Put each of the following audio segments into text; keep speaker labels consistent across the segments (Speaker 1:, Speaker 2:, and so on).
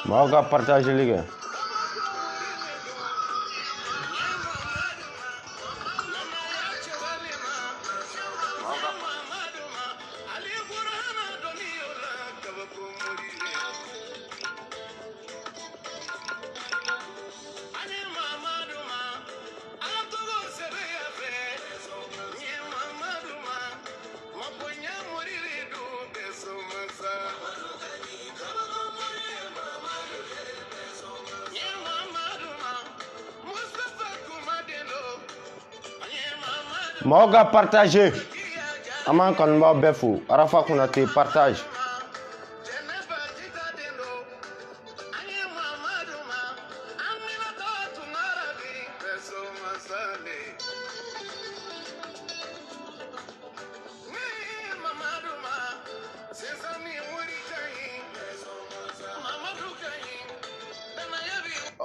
Speaker 1: Maaw ka partageli kɛ. Maaw ka partager. An b'an kanubaaw bɛɛ fo. Arafa Konate partage.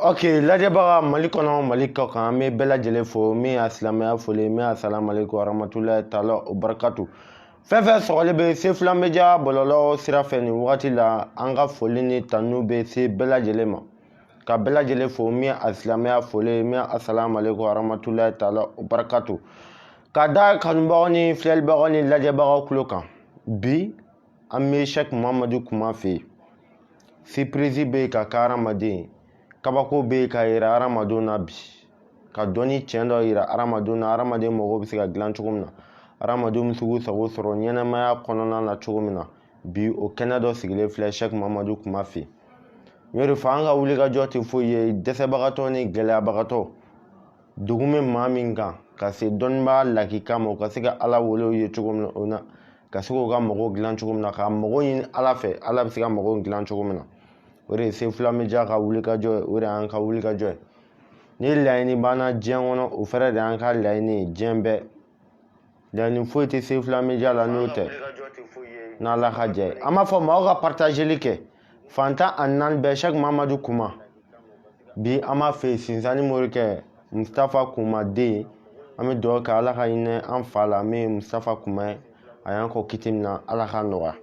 Speaker 1: Ok, lajɛbaga Mali kɔnɔ, Mali kɔ kan, an bɛ bɛɛ lajɛlen fo. Min y'a silamɛya foli, min y'a salamalekun warahmatulahi taala o barakatu. Fɛn fɛn sɔgɔli bɛ Sefula Media bɔlɔlɔ sira fɛ nin wagati la, an ka foli ni tanu bɛ se bɛɛ lajɛlen ma, ka bɛɛ lajɛlen fo. Min y'a silamɛya foli, min y'a salamalekun warahmatulahi taala o barakatu. Ka da kanubagaw ni filɛlibagaw ni lajɛbagaw tulo kan, bi an bɛ Sɛki Muhamadu Kuma fɛ yen. Surprise bɛ yen ka kɛ hadamaden, kabako bɛ yen ka yira hadamadenw na bi, ka dɔnni tiɲɛ dɔ yira hadamadenw na, hadamaden mago bɛ se ka dilan cogo min na, hadamadenw bɛ se k'u sago sɔrɔ ɲɛnamaya kɔnɔna na cogo min na. Bi o kɛnɛ dɔ sigilen filɛ Sɛki Muhamadu Kuma fɛ yen. N y'o de fɔ, an ka wulikajɔ tɛ foyi ye dɛsɛbagatɔ ni gɛlɛyabagatɔ, degun bɛ maa min kan, ka se dɔnnibaa lakika ma, o ka se ka Ala wele u ye cogo min na, o na ka se k'u ka mago dilan cogo min na, ka mago ɲini Ala fɛ, Ala bɛ se ka mago dilan cogo min na. O de ye Sefula Media ka wulikajɔ ye, o de y'an ka wulikajɔ ye. Ni laɲini b'an na diɲɛ kɔnɔ, o fɛnɛ de y'an ka laɲini ye diɲɛ bɛɛ. Laɲini foyi tɛ Sefula Media la n'o tɛ, n'Ala ka jɛ ye. An b'a fɔ maaw ka partageli kɛ fan 14 bɛɛ. Sɛki Mamadu Kuma, bi an b'a fɛ yen, Sinsani Morikɛ Mustafa Kuma den. An bɛ dugawu kɛ Ala ka hinɛ an fa la, min ye Mustafa Kuma ye, a y'an kɔ kiti min na, Ala k'a nɔgɔya.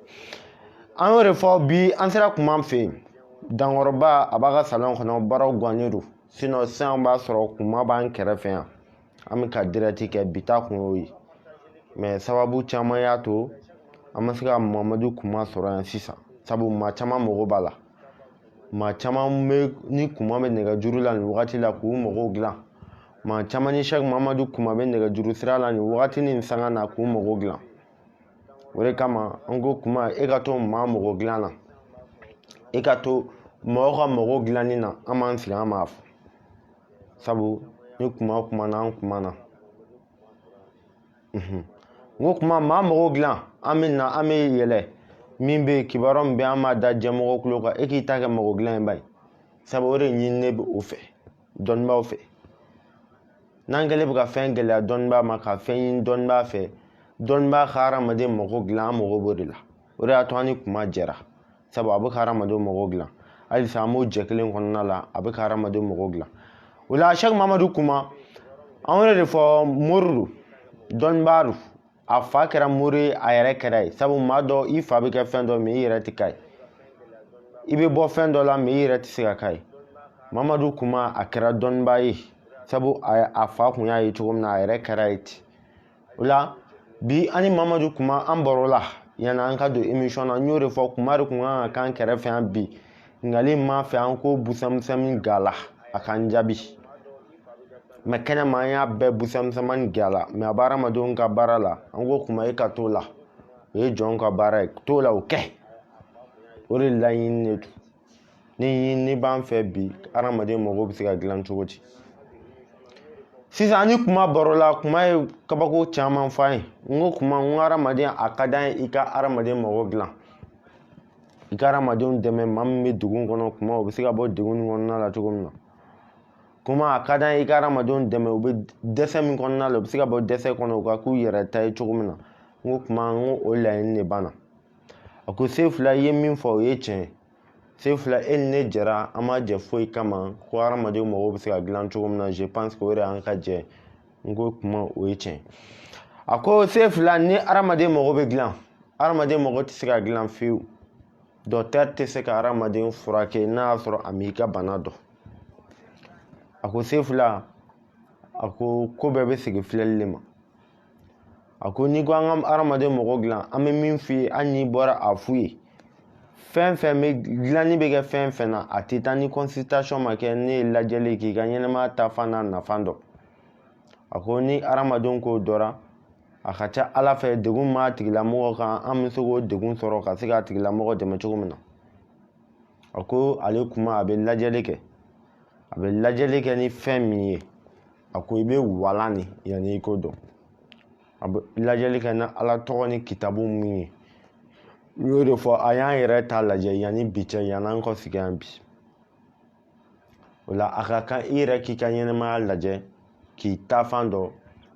Speaker 1: An y'o de fɔ, bi an sera Kuma fɛ yen. Dankɔrɔba a b'a ka salon kɔnɔ, baaraw gannen don, sinon sisan b'a sɔrɔ Kuma b'an kɛrɛfɛ yan, an bɛ ka direct kɛ. Bi ta kun y'o ye, mais sababu caman y'a to an ma se ka Mamadu Kuma sɔrɔ yan sisan, sabu maa caman mago b'a la. Maa caman bɛ ni Kuma bɛ nɛgɛjuru la nin wagati la k'u mago dilan. Maa caman ni Sɛki Mamadu Kuma bɛ nɛgɛjuru sira la nin wagati ni sanga na k'u mago dilan. O de kama an ko Kuma, e ka to maa mago dilan na, e ka to mɔgɔw ka mago dilanni na, an b'an sigi an b'a fɔ, sabu ni Kuma kumana, an kumana. N ko Kuma, maa mago dilan, an bɛ na, an bɛ yɛlɛ min bɛ yen, kibaruya min bɛ yen, an b'a da jɛmɔgɔw tulo kan. E k'i ta kɛ mago dilan ye ba ye, sabu o de ɲininen bɛ o fɛ, dɔnnibaaw fɛ. N'an kɛlen bɛ ka fɛn gɛlɛya dɔnnibaa ma, ka fɛn ɲini dɔnnibaa fɛ, dɔnnibaa ka hadamaden mago dilan, an mago b'o de la. O de y'a to an ni Kuma jɛra, sabu a bɛ ka hadamadenw mago dilan. Halisa an b'o jɛ kelen kɔnɔna la, a bɛ ka hadamadenw mago dilan. O la Sɛki Mamadu Kuma, an y'o de fɔ, mori don, dɔnnibaa don. A fa kɛra mori ye, a yɛrɛ kɛra ye, sabu maa dɔ i fa bɛ kɛ fɛn dɔ, mais i yɛrɛ tɛ k'a ye. I bɛ bɔ fɛn dɔ la, mais i yɛrɛ tɛ se ka k'a ye. Mamadu Kuma, a kɛra dɔnnibaa ye, sabu a fa kun y'a ye cogo min na, a yɛrɛ kɛra ye ten. O la bi an ni Mamadu Kuma an barola yanni an ka don émission na. N y'o de fɔ, Kuma de kun kan ka k'an kɛrɛfɛ yan bi, nka ale m'a fɛ an ko busamisɛnnin gala a k'an jaabi. Mais kɛnɛma an y'a bɛɛ busamisɛnnin gala, mais a bɛ hadamadenw ka baara la. An ko Kuma, e ka t'o la, o ye jɔnw ka baara ye, t'o la, o kɛ, o de laɲini de don. Ni ɲinini b'an fɛ bi, hadamaden mago bɛ se ka dilan cogo di? Sisan an ni Kuma barola, Kuma ye kabako caman fɔ an ye. N ko Kuma, n ko hadamaden, a ka d'an ye i ka hadamaden mago dilan, i ka hadamadenw dɛmɛ. Maa min bɛ degun kɔnɔ, Kuma, o bɛ se ka bɔ degun kɔnɔna la cogo min na. Kuma, a ka d'an ye i ka hadamadenw dɛmɛ, u bɛ dɛsɛ min kɔnɔna la, u bɛ se ka bɔ dɛsɛ kɔnɔ, u ka k'u yɛrɛ ta ye cogo min na. N ko Kuma, n ko o laɲini de b'an na. A ko Sefula, i ye min fɔ, o ye tiɲɛ ye. Sefula, e ni ne jɛra, an ma jɛ foyi kama ko hadamadenw mago bɛ se ka dilan cogo min na. Je pense que o de y'an ka jɛ. N ko Kuma, o ye tiɲɛ. A ko Sefula, ni hadamaden mago bɛ dilan, hadamaden mago tɛ se ka dilan fiyewu. Dɔkitɛri tɛ se ka hadamaden furakɛ n'a y'a sɔrɔ a m'i ka bana dɔn. A ko Sefula, a ko ko bɛɛ bɛ segin filɛli de ma. A ko n'i ko an ka hadamaden mɔgɔ dilan, an bɛ min f'i ye, hali n'i bɔra a f'u ye, fɛn fɛn bɛ dilanni bɛ kɛ fɛn fɛn na, a tɛ taa ni consultation ma kɛ, ne ye lajɛli k'i ka ɲɛnɛmaya taafan n'a nafan dɔn. A ko ni hadamadenw k'o dɔra, a ka ca ala fɛ degun b'a tigilamɔgɔ kan, an bɛ se k'o degun sɔrɔ ka se k'a tigilamɔgɔ dɛmɛ cogo min na. A ko ale kuma, a bɛ lajɛli kɛ, a bɛ lajɛli kɛ ni fɛn min ye, a ko i bɛ walan de yanni i k'o dɔn. A bɛ lajɛli kɛ ni ala tɔgɔ ni kitabu min ye, n y'o de fɔ, a y'an yɛrɛ ta lajɛ yanni bi cɛ, yanni an ka sigi yan bi. O la a ka kan i yɛrɛ k'i ka ɲɛnɛmaya lajɛ, k'i taafan dɔn,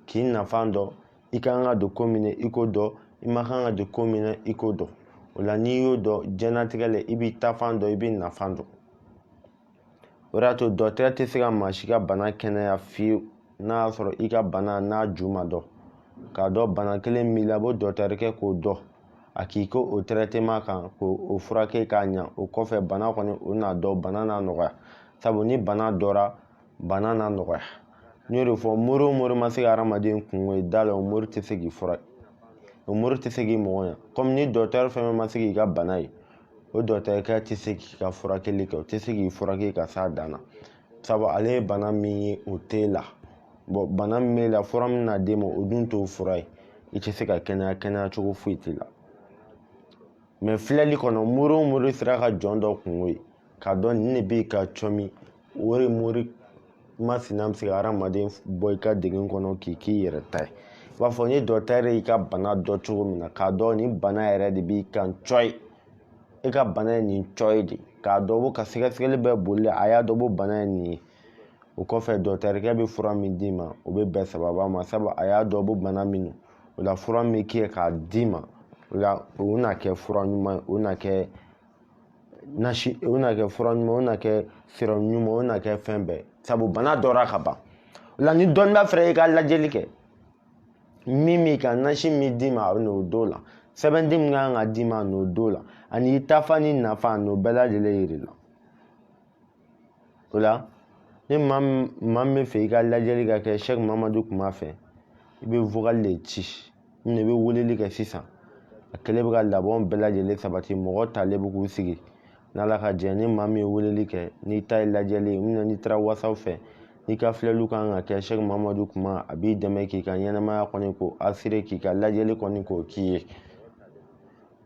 Speaker 1: k'i nafan dɔn, i ka kan ka don ko min na i k'o dɔn, i man kan ka don ko min na i k'o dɔn. O la n'i y'o dɔn diɲɛlatigɛ la, i b'i taafan dɔn, i b'i nafan dɔn. O de y'a to dɔgɔtɔrɔ tɛ se ka maa si ka bana kɛnɛya fiyewu n'a y'a sɔrɔ i ka bana n'a ju ma dɔn. K'a dɔn bana kelen b'i la, a b'o dɔgɔtɔrɔkɛ k'o dɔn, a k'i ko o traitement kan k'o furakɛ k'a ɲa. O kɔfɛ bana kɔni o n'a dɔn, bana n'a nɔgɔya. Sabu ni bana dɔra, bana n'a nɔgɔya. N y'o de fɔ, mori o mori ma se ka hadamaden kungo ye da la, o mori tɛ se k'i furakɛ, o mori tɛ se k'i mɔgɔ ɲa. Komi ni dɔgɔtɔrɔ fɛn fɛn ma se k'i ka bana ye, o dɔgɔtɔrɔkɛ tɛ se k'i ka furakɛli kɛ, o tɛ se k'i furakɛ ka s'a dan na. Sabu ale ye bana min ye, o t'e la. Bɔn bana min b'e la, fura min na d'e ma, o dun t'o fura ye. I tɛ se ka kɛnɛya, kɛnɛya cogo foyi t'i la. Mɛ filɛli kɔnɔ, mori o mori sera ka jɔn dɔ kungo ye k'a dɔn nin de b'i ka cɔmi, o de mori masina bɛ se ka hadamaden bɔ i ka degun kɔnɔ k'i k'i yɛrɛ ta ye. I b'a fɔ ni dɔgɔtɔrɔ y'i ka bana dɔn cogo min na, k'a dɔn nin bana yɛrɛ de b'i kan cɔyi, e ka bana ye nin cɔyi de, k'a dɔn ko ka sɛgɛsɛgɛli bɛɛ boli, a y'a dɔn ko bana ye nin ye. O kɔfɛ dɔgɔtɔrɔkɛ bɛ fura min d'i ma, o bɛ bɛn sababa ma, sabu a y'a dɔn ko bana min don. O la fura min bɛ kɛ k'a d'i ma, o la o na kɛ fura ɲuman ye, o na kɛ nasi, o na kɛ fura ɲuman, o na kɛ sirɔ ɲuman, o na kɛ fɛn bɛɛ, sabu bana dɔra ka ban. O la ni dɔnniba fɛrɛ i ka lajɛli kɛ, min b'i kan, nasi min d'i ma, a bɛ n'o don la, sɛbɛnden min kan ka d'i ma, a n'o don la, ani i tafa ni nafa, a n'o bɛɛ lajɛlen yir'i la. O la ni maa min bɛ fɛ i ka lajɛli ka kɛ Sɛki Mamadu Kuma fɛ, i bɛ vocal de ci, i bɛ weleli kɛ sisan. A kɛlen bɛ ka labɛnw bɛɛ lajɛlen sabati, mɔgɔ talen bɛ k'u sigi. N'Ala ka jɛ, ni maa min ye weleli kɛ, n'i ta ye lajɛli ye, n'i taara WhatsApp fɛ, n'i ka filɛliw kan ka kɛ Sɛki Mamadu Kuma, a b'i dɛmɛ k'i ka ɲɛnɛmaya kɔni k'o assurer, k'i ka lajɛli kɔni k'o k'i ye.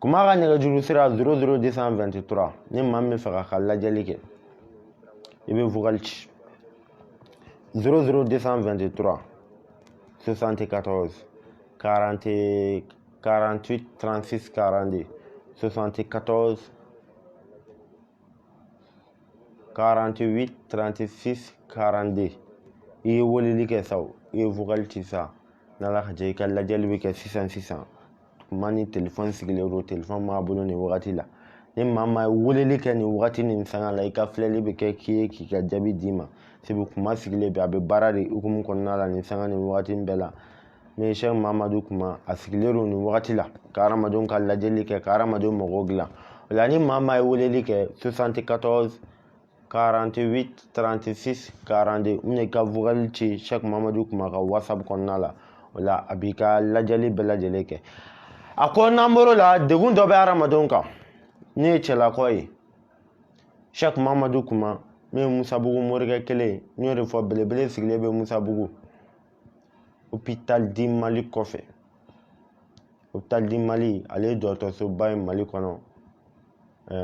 Speaker 1: Kuma ka nɛgɛjuru sira 00 223, ni maa min bɛ fɛ k'a ka lajɛli kɛ, i bɛ vocal ci 00 223 74 40 48 36 42, 74 48 36 42. I ye weleli kɛ sa, o i ye vocal ci sa, n'Ala ka jɛ, i ka lajɛli bɛ kɛ sisan sisan. Kuma ni telefɔni sigilen don, telefɔni b'a bolo nin wagati la. Ni maa maa ye weleli kɛ nin wagati nin sanga la, i ka filɛli bɛ kɛ k'i ye k'i ka jaabi d'i ma. Sabu kuma sigilen bɛ, a bɛ baara de hukumu kɔnɔna la nin sanga nin wagati bɛɛ la. Min ye Sɛki Mamadu Kuma, a sigilen don nin wagati la ka hadamadenw ka lajɛli kɛ, ka hadamadenw mago dilan. O la ni maa maa ye weleli kɛ 74 48 36 42, n i ka vocal ci Sɛki Mamadu Kuma ka WhatsApp kɔnɔna la, o la a b'i ka lajɛli bɛɛ lajɛlen kɛ. A ko n'an bɔr'o la, degun dɔ bɛ hadamadenw kan, ne ye cɛlakaw ye. Sɛki Mamadu Kuma min ye Musabugu morikɛ kelen ye, n y'o de fɔ, belebele sigilen bɛ Musabugu hôpital du Mali kɔfɛ. Hôpital du Mali, ale ye dɔgɔtɔrɔsoba ye Mali kɔnɔ,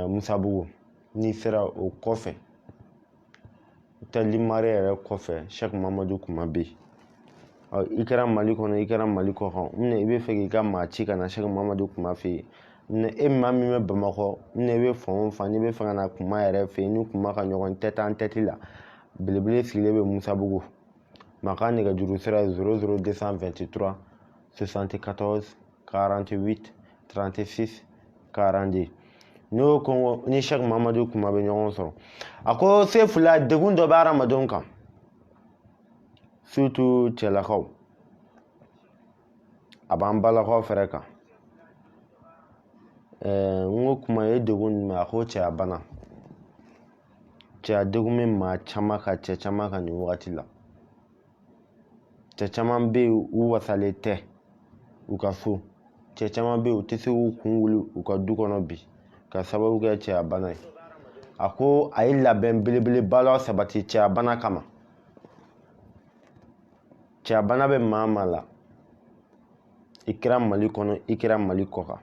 Speaker 1: Musabugu. N'i sera o kɔfɛ, hôpital du Mali yɛrɛ kɔfɛ, Sɛki Mamadu Kuma bɛ yen. I kɛra Mali kɔnɔ, i kɛra Mali kɔkan, i bɛ fɛ k'i ka maa ci ka na Sɛki Mamadu Kuma fɛ yen. E maa min bɛ Bamakɔ, i bɛ fan o fan, n'i bɛ fɛ ka na Kuma yɛrɛ fɛ yen, ni Kuma ka ɲɔgɔn tête en tête la, belebele sigilen bɛ Musabugu. Maa ka nɛgɛjuru sira ye 00 223 74 48 36 42. N'o ko ni Sɛki Mamadu Kuma bɛ ɲɔgɔn sɔrɔ. A ko sefula degun dɔ bɛ hadamadenw kan, surtout cɛlakaw, a b'an balakaw fɛrɛ kan. N ko kuma ye degun jumɛn? A ko cɛya bana. Cɛya degun bɛ maa caman kan, cɛ caman kan nin wagati la. Cɛ caman bɛ yen, u wasalen tɛ u ka so. Cɛ caman bɛ yen, u tɛ se k'u kun wuli u ka du kɔnɔ bi ka sababu kɛ cɛya bana ye. A ko a ye labɛn belebeleba dɔ sabati cɛya bana kama. Cɛya bana bɛ maa maa la, i kɛra Mali kɔnɔ, i kɛra Mali kɔkan,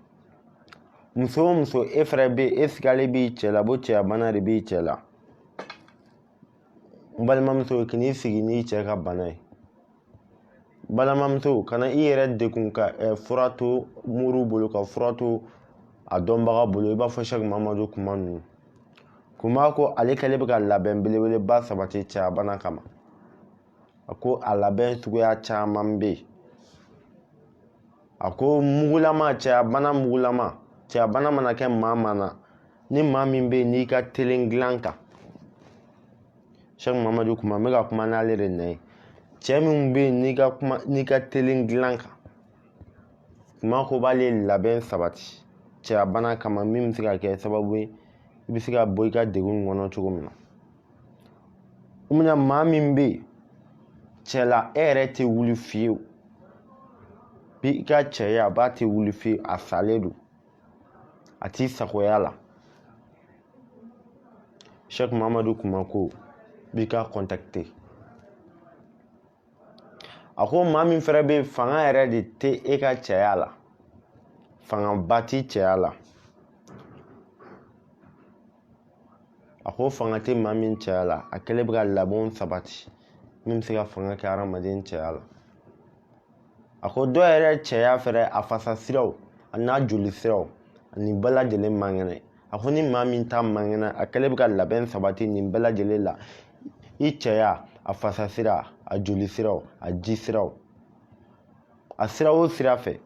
Speaker 1: muso o muso, e fɛnɛ bɛ yen, e sigalen b'i cɛ la, ko cɛya bana de b'i cɛ la. N balimamuso, kan'i sigi n'i cɛ ka bana ye. Balimamuso, kana i yɛrɛ degun ka fura to moriw bolo, ka fura to a dɔnbaga bolo, i b'a fɔ Sɛki Mamadu Kuma ninnu. Kuma ko ale kɛlen bɛ ka labɛn belebeleba sabati cɛya bana kama. A ko a labɛn suguya caman bɛ yen. A ko mugulama, cɛya bana mugulama, cɛya bana mana kɛ maa maa na, ni maa min bɛ yen n'i ka telen dilan kan, Sɛki Mamadu Kuma, n bɛ ka kuma n'ale de nɛ ye. Cɛ min bɛ yen n'i ka kuma, n'i ka telen dilan kan, Kuma ko b'ale labɛn sabati cɛya bana kama, min bɛ se ka kɛ sababu ye i bɛ se ka bɔ i ka degun kɔnɔ cogo min na. O bɛna maa min bɛ yen cɛ la, e yɛrɛ tɛ wuli fiyewu, bi i ka cɛya b'a tɛ wuli fiyewu, a salen don, a t'i sagoya la. Sɛki Mamadu Kuma ko b'i ka contacter. A ko maa min fɛnɛ bɛ yen, fanga yɛrɛ de tɛ e ka cɛya la, fangaba t'i cɛya la. A ko fanga tɛ maa min cɛya la, a kɛlen bɛ ka labɛnw sabati min bɛ se ka fanga kɛ hadamaden cɛya la. A ko dɔw yɛrɛ cɛya fɛnɛ, a fasa siraw a n'a joli siraw nin bɛɛ lajɛlen man kɛnɛ. A ko ni maa min ta man kɛnɛ, a kɛlen bɛ ka labɛn sabati nin bɛɛ lajɛlen la, i cɛya, a fasa sira, a joli siraw, a ji siraw, a sira o sira fɛ,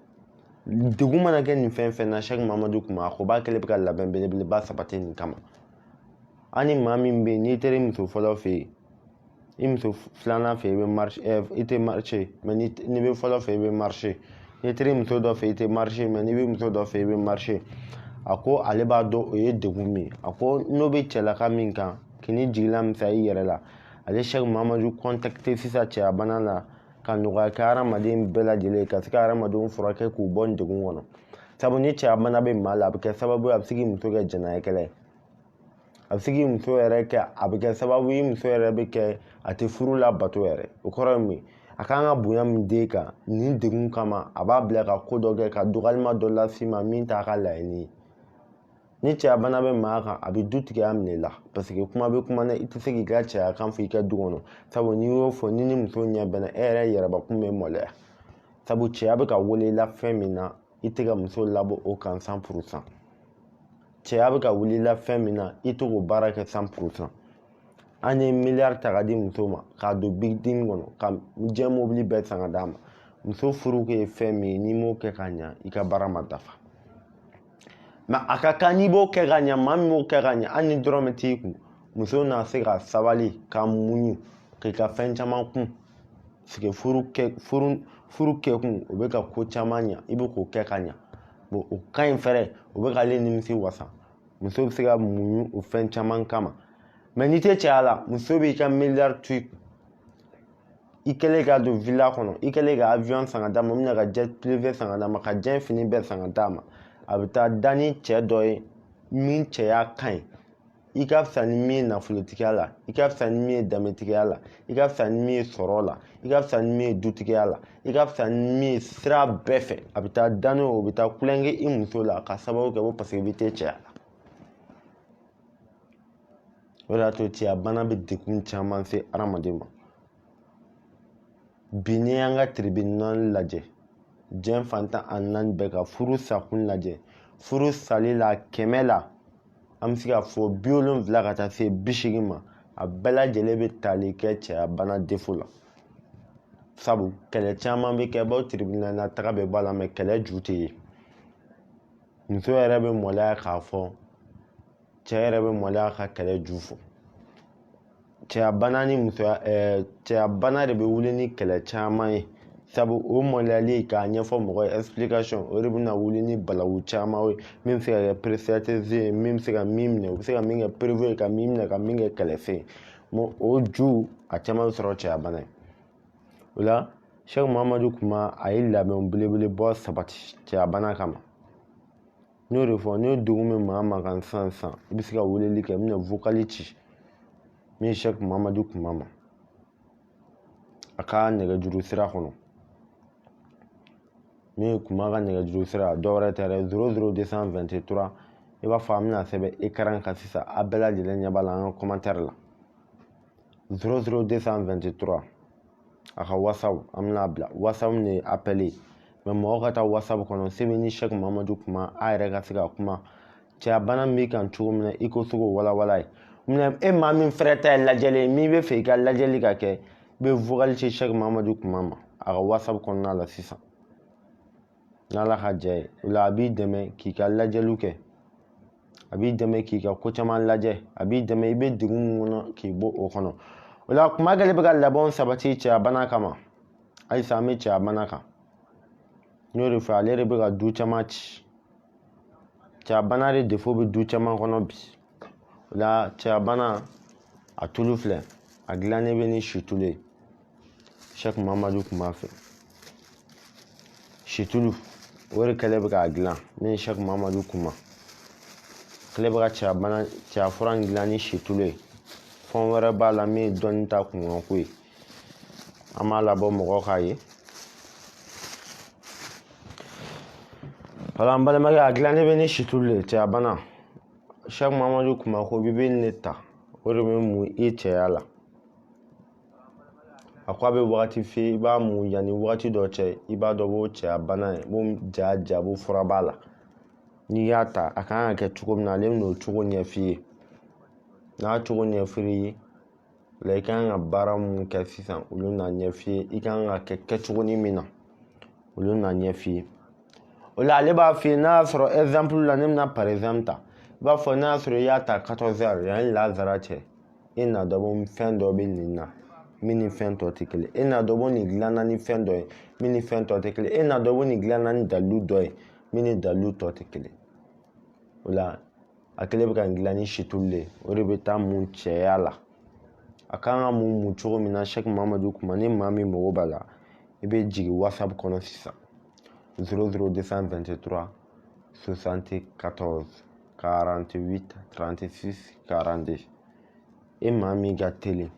Speaker 1: degun mana kɛ nin fɛn fɛn na, Sɛki Mamadu Kuma a ko b'a kɛlen bɛ ka labɛn belebeleba sabati nin kama. Hali ni maa min bɛ yen n'i taara i muso fɔlɔ fɛ yen, i muso filanan fɛ i bɛ marcher, i tɛ marcher, mais n'i bɛ fɔlɔ fɛ i bɛ marcher. N'i taara i muso dɔ fɛ i tɛ marcher, mais n'i bɛ muso dɔ fɛ i bɛ marcher. A ko ale b'a dɔn o ye degun min ye. A ko n'o bɛ cɛlaka min kan, k'i jigila misɛnya i yɛrɛ la, ale Sɛki Mamadu contacter sisan cɛya bana la, ka nɔgɔya kɛ hadamaden bɛɛ lajɛlen ka se ka hadamadenw furakɛ k'u bɔ nin degun kɔnɔ. Sabu ni cɛya bana bɛ maa la, a bɛ kɛ sababu ye a bɛ se k'i muso kɛ jɛnɛyakɛla ye, a bɛ se k'i muso yɛrɛ kɛ, a bɛ kɛ sababu ye muso yɛrɛ bɛ kɛ a tɛ furu labato yɛrɛ. O kɔrɔ ye mun ye? A kan ka bonya min d'e kan nin degun kama, a b'a bila ka ko dɔ kɛ, ka dɔgɔyalima dɔ las'i ma min t'a ka laɲini ye. Ni cɛya bana bɛ maa kan, a bɛ dutigiya minɛ i la, parce que kuma bɛ kuma na, i tɛ se k'i ka cɛya kan fɔ i ka du kɔnɔ. Sabu n'i y'o fɔ, ni muso ɲɛ bɛnna, e yɛrɛ yɛrɛbakun bɛ maloya. Sabu cɛya bɛ ka wele i la fɛn min na, i tɛ ka muso labɔ o kan 100%. Cɛya bɛ ka wuli i la fɛn min na, i tɛ k'o baara kɛ 100%. An ye miliyari ta ka di muso ma k'a don building kɔnɔ, ka diɲɛ mobili bɛɛ san ka d'a ma. Muso furu ye fɛn min ye, n'i m'o kɛ ka ɲa, i ka baara ma dafa. Mais a ka kan n'i b'o kɛ ka ɲa, maa min b'o kɛ ka ɲa, hali ni dɔrɔmɛ t'i kun, muso na se ka sabali ka muɲu k'i ka fɛn caman kun. Parce que furu kɛkun, o bɛ ka ko caman ɲa, i bɛ k'o kɛ ka ɲa. Bon, o ka ɲi fɛrɛ, o bɛ k'ale nimisi wasa. Muso bɛ se ka muɲu o fɛn caman kama. Mais n'i tɛ cɛya la, muso b'i ka miliyari to i kun, i kɛlen ka don villa kɔnɔ, i kɛlen ka avion san ka d'a ma, bɛna ka jet privé san ka d'a ma, ka diɲɛ fini bɛɛ san ka d'a ma, a bɛ taa da ni cɛ dɔ ye min cɛya ka ɲi, i ka fisa ni min ye nafolotigiya la, i ka fisa ni min ye danbetigiya la, i ka fisa ni min ye sɔrɔ la, i ka fisa ni min ye dutigiya la, i ka fisa ni min ye sira bɛɛ fɛ. A bɛ taa da n'o ye, o bɛ taa kulonkɛ i muso la ka sababu kɛ ko parce que i bɛ tɛ cɛya la. O de y'a to cɛya bana bɛ degun caman se hadamaden ma. Bi n'i y'an ka tribunal lajɛ, diɲɛ fan 14 bɛɛ ka furu sakun lajɛ, furu sali la 100 la, an bɛ se k'a fɔ 70 ka taa se 80 ma, a bɛɛ lajɛlen bɛ tali kɛ cɛya bana défaut la. Sabu kɛlɛ caman bɛ kɛ bawo tribunal la taga bɛ bɔ a la, mais kɛlɛ ju tɛ ye. Muso yɛrɛ bɛ maloya k'a fɔ, cɛ yɛrɛ bɛ maloya ka kɛlɛ ju fɔ. Cɛya bana ni musoya, cɛya bana de bɛ wuli ni kɛlɛ caman ye. Sabu o maloyali k'a ɲɛfɔ mɔgɔ ye, explication, o de bɛna wuli ni balawu caman ye, min bɛ se ka kɛ précipice ye, min bɛ se ka min minɛ, o bɛ se ka min kɛ preuve ye, ka min minɛ, ka min kɛ kɛlɛfɛn ye. O ju a caman bɛ sɔrɔ cɛya bana ye. O la Sɛki Muhamadu Kuma a ye labɛn belebeleba sabati cɛya bana kama. N y'o de fɔ, n'o degun bɛ maa maa kan sisan sisan, i bɛ se ka weleli kɛ, n bɛna vocal ci min ye Sɛki Muhamadu Kuma ma a ka nɛgɛjuru sira kɔnɔ. Min ye Kuma ka nɛgɛjuru sira, dɔ wɛrɛ tɛ dɛ, 00223. I b'a fɔ an bɛna sɛbɛn écran kan sisan, a bɛɛ lajɛlen ɲɛ b'a la an ka commentaire la. 00223, a ka WhatsApp an bɛna bila. WhatsApp de ye appel ye, mais mɔgɔ ka taa WhatsApp kɔnɔ sɛbɛn ni Sɛki Muhamadu Kuma, a yɛrɛ ka se ka kuma cɛya bana min b'i kan cogo min na, i ko se k'o walawala ye. E maa min fɛrɛ ta ye lajɛli ye, min bɛ fɛ i ka lajɛli ka kɛ, i bɛ vocal ci Sɛki Muhamadu Kuma ma a ka WhatsApp kɔnɔna la sisan, n'Ala ka jɛ ye. O la a b'i dɛmɛ k'i ka lajɛliw kɛ, a b'i dɛmɛ k'i ka ko caman lajɛ, a b'i dɛmɛ i bɛ degun min kɔnɔ k'i bɔ o kɔnɔ. O la Kuma kɛlen bɛ ka labɛnw sabati cɛya bana kama. Halisa an bɛ cɛya bana kan, n y'o de fɔ, ale de bɛ ka du caman ci. Cɛya bana de défaut bɛ du caman kɔnɔ bi. O la cɛya bana a tulu filɛ, a dilannen bɛ ni situlu ye. Sɛki Muhamadu Kuma fɛ, situlu o de kɛlen bɛ k'a dilan. Ne ye Sɛki Muhamadu Kuma kɛlen bɛ ka cɛya bana, cɛya fura in dilan ni situlu ye. Fɛn wɛrɛ b'a la min ye dɔnni ta kunkanko ye, an b'a labɔ mɔgɔw k'a ye. Wala an balimakɛ, a dilannen bɛ ni situlu de ye. Cɛya bana, Sɛki Muhamadu Kuma ko i bɛ nin de ta, o de bɛ mun i cɛya la. A ko a bɛ wagati f'i ye, i b'a mun yanni wagati dɔ cɛ, i b'a dɔn ko cɛya bana ye, ko ja ja ko fura b'a la. N'i y'a ta, a kan ka kɛ cogo min na, ale bɛn'o cogo ɲɛf'i ye. N'a cogo ɲɛf'i ye, o la i kan ka baara mun kɛ sisan, olu n'a ɲɛf'i ye. I kan ka kɛ kɛcogo min na, olu n'a ɲɛf'i ye. O la ale b'a f'i ye, n'a y'a sɔrɔ exemple la, ne bɛna par exemple ta, i b'a fɔ n'a y'a sɔrɔ i y'a ta 14 heures yanni lazara cɛ, e na dɔ bɔ fɛn dɔ bɛ nin na min ni fɛn tɔ tɛ kelen, e na dɔ bɔ nin dilanna ni fɛn dɔ ye min ni fɛn tɔ tɛ kelen, e na dɔ bɔ nin dilanna ni dalilu dɔ ye min ni dalilu tɔ tɛ kelen. O la a kɛlen bɛ ka nin dilan ni situlu de ye, o de bɛ taa mun cɛya la. A kan ka mun mun cogo min na, Sɛki Muhamadu Kuma, ni maa min mago b'a la, i bɛ jigin WhatsApp kɔnɔ sisan, 00223 74 48 36 42. E maa min ka teli,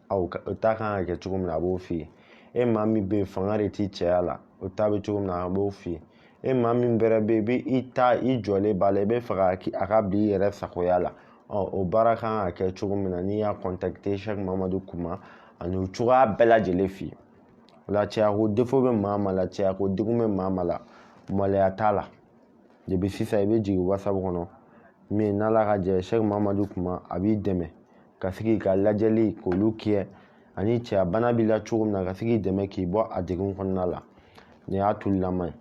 Speaker 1: aw o ta kan ka kɛ cogo min na, a b'o f'i ye. E maa min bɛ yen, fanga de t'i cɛya la, o ta bɛ cogo min na, a b'o f'i ye. E maa min bɛrɛ bɛ yen, i bɛ i ta i jɔlen b'a la, i bɛ fɛ a ka bila i yɛrɛ sagoya la, ɔ o baara kan ka kɛ cogo min na, n'i y'a contacter Sɛki Muhamadu Kuma, ani o cogoya bɛɛ lajɛlen f'i ye. O la cɛya ko défaut bɛ maa maa la, cɛya ko degun bɛ maa maa la, maloya t'a la. Depuis sisan i bɛ jigin WhatsApp kɔnɔ, min n'Ala ka jɛ, Sɛki Muhamadu Kuma a b'i dɛmɛ ka se k'i ka lajɛli k'olu kɛ, ani cɛya bana b'i la cogo min na, ka se k'i dɛmɛ k'i bɔ a degun kɔnɔna la. Nin y'a tululama ye.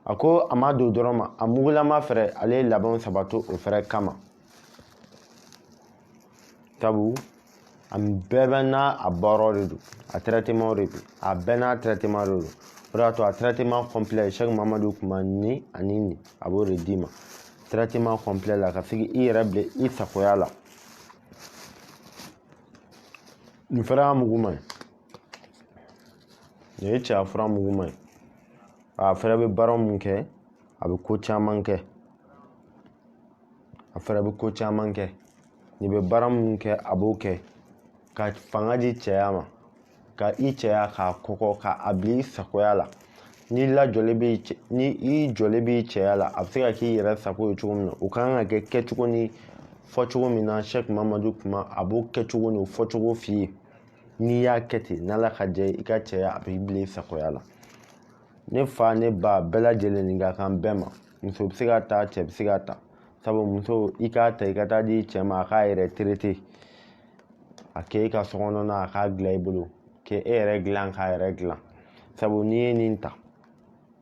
Speaker 1: A ko a ma don dɔrɔn ma, a mugulama fɛrɛ, ale ye labɛnw sabati o fɛrɛ kama, sabu a bɛɛ bɛ n'a a baaraw de don, a traitement de don, a bɛɛ n'a traitement de don. O de y'a to a traitement complet, Sɛki Muhamadu Kuma ni ani nin, a b'o de d'i ma traitement complet la, ka se k'i yɛrɛ bila i sagoya la. Nin fɛnɛ y'a muguma ye, nin ye cɛya fura muguma ye. A fɛnɛ bɛ baara mun kɛ, a bɛ ko caman kɛ, a fɛnɛ bɛ ko caman kɛ. Nin bɛ baara mun kɛ, a b'o kɛ ka fanga di cɛya ma, ka i cɛya k'a kɔgɔ, k'a bila i sagoya la. N'i lajɔlen b'i cɛ, ni i jɔlen b'i cɛya la, a bɛ se ka k'i yɛrɛ sago ye cogo min na. O kan ka kɛ kɛcogo ni fɔcogo min na, Sɛki Mamadu Kuma a b'o kɛcogo ni o fɔcogo f'i ye. N'i y'a kɛ ten, n'Ala ka jɛ, i ka cɛya a b'i bila i sagoya la. Ne fa, ne ba, bɛɛ lajɛlen, nin ka kan bɛɛ ma. Muso bɛ se ka ta, cɛ bɛ se ka ta. Sabu muso, i k'a ta i ka taa di cɛ ma, a k'a yɛrɛ traiter, a kɛ i ka so kɔnɔna, a k'a dilan i bolo, k'e yɛrɛ dilan, k'a yɛrɛ dilan. Sabu n'i ye nin ta,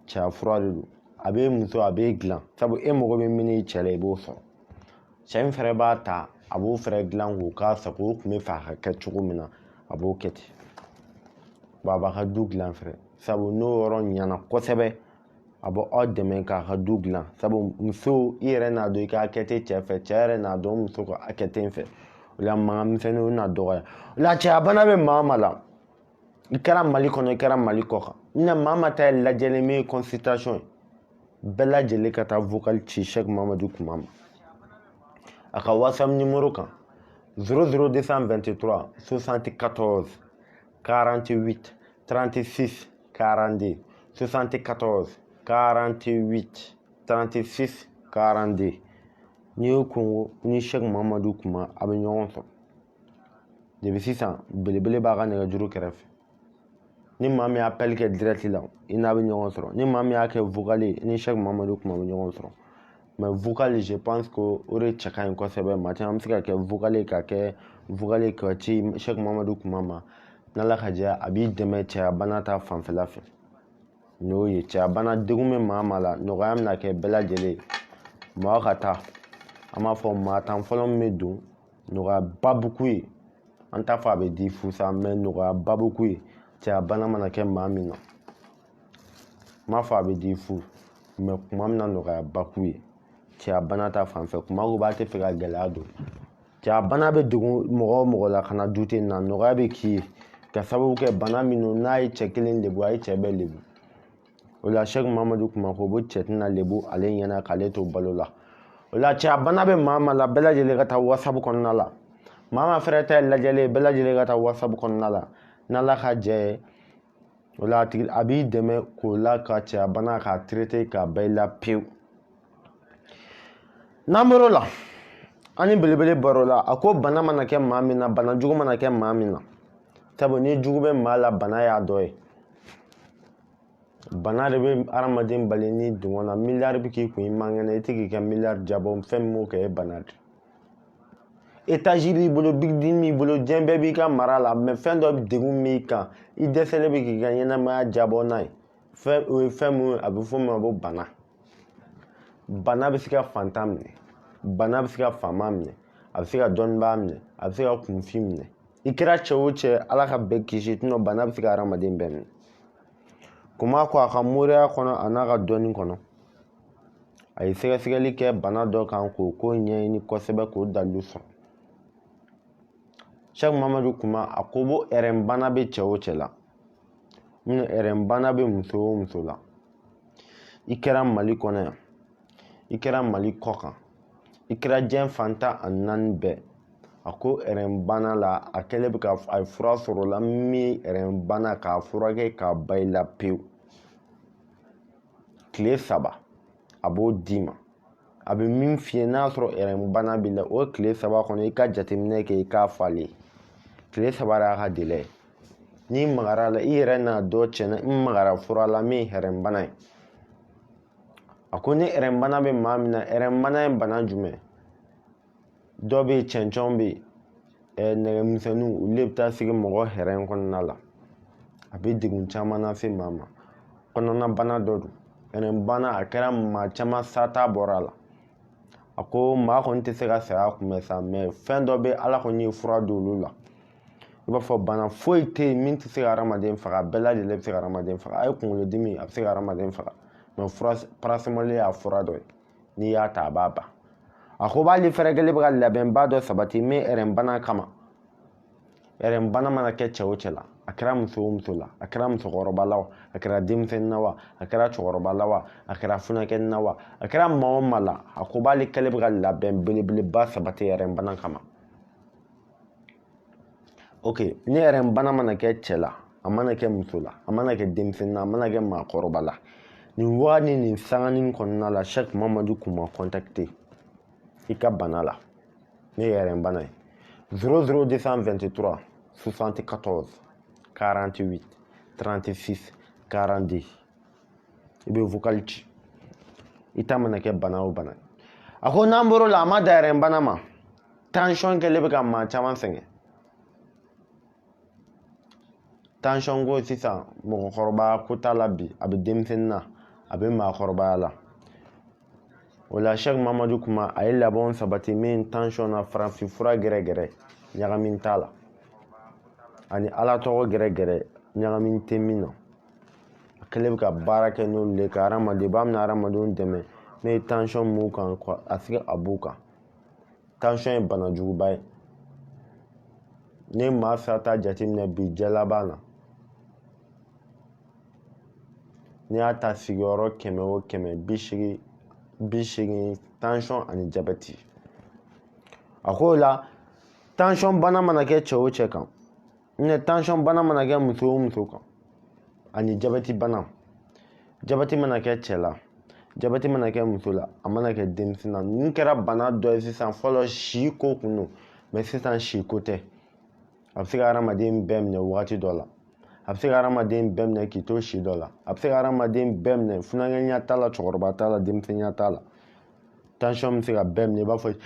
Speaker 1: cɛya fura de don, a bɛ muso, a b'e dilan. Sabu e mago bɛ min i cɛ la, i b'o sɔrɔ. Cɛ in fɛnɛ b'a ta, a b'o fɛnɛ dilan k'o k'a sago, o tun bɛ fɛ a ka kɛ cogo min na, a b'o kɛ ten. Wa a b'a ka du dilan fɛnɛ. Sabu n'o yɔrɔ ɲɛna kosɛbɛ, a bɛ aw dɛmɛ k'a ka du dilan. Sabu muso, i yɛrɛ n'a dɔn i ka hakɛ tɛ cɛ fɛ, cɛ yɛrɛ n'a dɔn muso ka hakɛ tɛ n fɛ. O la mankan misɛnninw na dɔgɔya. O la cɛya bana bɛ maa ma la, i kɛra Mali kɔnɔ, i kɛra Mali kɔ kan, n maa ma ta ye lajɛli min ye consultation ye, bɛɛ lajɛlen ka taa vocal ci Sɛki Mamadu Kuma ma a ka WhatsApp numéro kan: 00223 74 48 36 42, 74 48 36 42. N'i y'o kungo ni Sɛki Mamadu Kuma, a bɛ ɲɔgɔn sɔrɔ. Depuis sisan, belebele b'a ka nɛgɛjuru kɛrɛfɛ. Ni maa min y'a appel kɛ direct la, i n'a bɛ ɲɔgɔn sɔrɔ. Ni maa min y'a kɛ vocal ye, ni Sɛki Mamadu Kuma bɛ ɲɔgɔn sɔrɔ. Mais vocal, je pense que o de cɛ ka ɲi kosɛbɛ. Maa caman bɛ se ka kɛ vocal ye, ka kɛ vocal ye ka ci Sɛki Mamadu Kuma ma. N'Ala ka jɛ, a b'i dɛmɛ cɛya bana ta fanfɛla fɛ. N'o ye cɛya bana degun bɛ maa ma la, nɔgɔya bɛna kɛ bɛɛ lajɛlen ye. Mɔgɔ ka taa, an b'a fɔ maa 10 fɔlɔ min bɛ don, nɔgɔyaba bɛ k'u ye. An t'a fɔ a bɛ di fu sa, mais nɔgɔyaba bɛ k'u ye. Cɛya bana mana kɛ maa min na, n m'a fɔ a bɛ di fu, mais kuma min na nɔgɔyaba k'u ye cɛya bana ta fan fɛ. Kuma ko b'a tɛ fɛ ka gɛlɛya don. Cɛya bana bɛ degun mɔgɔ o mɔgɔ la, ka na du ten na, nɔgɔya bɛ k'i ye ka sababu kɛ bana min don. N'a ye cɛ kelen lebu, a ye cɛ bɛɛ lebu. O la Sɛki Mamadu Kuma ko cɛ tɛna lebu ale ɲɛna k'ale to balo la. O la cɛya bana bɛ maa ma la, bɛɛ lajɛlen ka taa WhatsApp kɔnɔna la. Maa ma fɛrɛ ta ye lajɛlen ye, bɛɛ lajɛlen ka taa WhatsApp kɔnɔna la. N'Ala ka jɛ ye, o la a tigi a b'i dɛmɛ k'o la ka cɛya bana k'a traiter k'a ban i la pewu. N'an bɔr'o la, an ni belebele bɔr'o la. A ko bana mana kɛ maa min na, bana jugu mana kɛ maa min na, sabu ni jugu bɛ maa la, bana y'a dɔ ye. Bana de bɛ hadamaden bali ni dungɔ na. Miliyari bɛ k'i kun, i man kɛnɛ, i tɛ k'i ka miliyari jabɔ. Fɛn min b'o kɛ, e bana de. Étage b'i bolo, building b'i bolo, diɲɛ bɛɛ b'i ka mara la, mais fɛn dɔ degun b'i kan, i dɛsɛlen bɛ k'i ka ɲɛnamaya jabɔ n'a ye. Fɛn o ye fɛn mun ye, a bɛ fɔ min ma ko bana. Bana bɛ se ka fantan minɛ, bana bɛ se ka faama minɛ, a bɛ se ka dɔnnibaa minɛ, a bɛ se ka kunfin minɛ. I kɛra cɛ o cɛ, Ala ka bɛɛ kisi tuma, bana bɛ se ka hadamaden bɛɛ minɛ. Kuma ko a ka moriya kɔnɔ, a n'a ka dɔnni kɔnɔ, a ye sɛgɛsɛgɛli kɛ bana dɔ kan k'o ko ɲɛɲini kosɛbɛ, k'o dalilu sɔrɔ. Sɛki Mamadu Kuma a ko bo ɛrɛnbana bɛ cɛ o cɛ la, minnu ɛrɛnbana bɛ muso o muso la, i kɛra Mali kɔnɔ yan, i kɛra Mali kɔ kan, i kɛra diɲɛ fan 14 bɛɛ, a ko ɛrɛnbana la, a kɛlen bɛ ka a ye fura sɔrɔ la min ɛrɛnbana k'a furakɛ k'a ban i la pewu. Tile 3 a b'o d'i ma. A bɛ min f'i ye, n'a sɔrɔ ɛrɛnbana b'i la, o tile 3 kɔnɔ, i ka jateminɛ kɛ, i k'a falen. Tile 3 de y'a ka délai ye. N'i magara a la, i yɛrɛ n'a dɔn tiɲɛna n magara fura la min ye ɛrɛnbana ye. A ko ni ɛrɛnbana bɛ maa min na, ɛrɛnbana ye bana jumɛn? Dɔ bɛ yen, cɛncɛnw bɛ yen, nɛgɛmisɛnninw, olu de bɛ taa sigi mɔgɔ hɛrɛ kɔnɔna la. A bɛ degun caman lase maa ma. Kɔnɔna bana dɔ don. Ɛrɛnbana, a kɛra maa caman sata bɔra a la. A ko maa kɔni tɛ se ka saya kunbɛn sa, mais fɛn dɔ bɛ, Ala kɔni ye fura di olu la. I b'a fɔ bana foyi tɛ yen min tɛ se ka hadamaden faga, a bɛɛ lajɛlen bɛ se ka hadamaden faga. A ye kunkolodimi, a bɛ se ka hadamaden faga, mais fura paracétamol y'a fura dɔ ye, n'i y'a ta a b'a ban. A ko b'ale fɛrɛ kelen bɛ ka labɛnba dɔ sabati min ɛrɛnbana kama. Ɛrɛnbana mana kɛ cɛ o cɛ la, a kɛra muso o muso la, a kɛra musokɔrɔba la o, a kɛra denmisɛnnin na wa, a kɛra cɛkɔrɔba la wa, a kɛra funankɛnin na wa, a kɛra maa o maa la, a ko b'ale kɛlen bɛ ka labɛn belebeleba sabati ɛrɛnbana kama. Ok, ni ɛrɛnbana mana kɛ cɛ la, a mana kɛ muso la, a mana kɛ denmisɛnnin na, a mana kɛ maakɔrɔba la, nin wagati nin sanganin kɔnɔna la, Sɛki Mamadu Kuma contacter i ka bana la. Ne ye ɛrɛnbana ye: 00223 74 48 36 42. I bɛ vocal ci, i ta mana kɛ bana o bana. A ko n'an bɔr'o la, a ma dan ɛrɛnbana ma. Tension kɛlen bɛ ka maa caman sɛgɛn. Tension ko sisan, mɔgɔkɔrɔba ko t'a la bi, a bɛ denmisɛnnin na, a bɛ maakɔrɔbaya la. O la Sɛki Mamadu Kuma a ye labɛnw sabati min tension na, farafin fura gɛrɛgɛrɛ ɲagami t'a la, ani Ala tɔgɔ gɛrɛgɛrɛ ɲagami tɛ min na. Kɛlen bɛ ka baara kɛ n'olu de ye ka hadamaden b'a bɛna hadamadenw dɛmɛ ne ye tansiyɔn mun kan a se a b'u kan. Tansiyɔn ye bana juguba ye. Ni maa sata jateminɛ bi diɲɛ laban na, n'i y'a ta sigiyɔrɔ 100 o 100, 80 tansiyɔn ani jabɛti. A ko o la tansiyɔn bana mana kɛ cɛ o cɛ kan, ne tansiyɔn bana mana kɛ muso o muso kan, ani jabɛti bana, jabɛti mana kɛ cɛ la, jabɛti mana kɛ muso la, a mana kɛ denmisɛnnin na, ninnu kɛra bana dɔ ye sisan. Fɔlɔ si ko kun don, mɛ sisan si ko tɛ. A bɛ se ka hadamaden bɛɛ minɛ wagati dɔ la, a bɛ se ka hadamaden bɛɛ minɛ k'i to si dɔ la, a bɛ se ka hadamaden bɛɛ minɛ, funankɛninya t'a la, cɛkɔrɔba t'a la, denmisɛnninya t'a la. Tansiyɔn bɛ se ka bɛɛ minɛ i b'a fɔ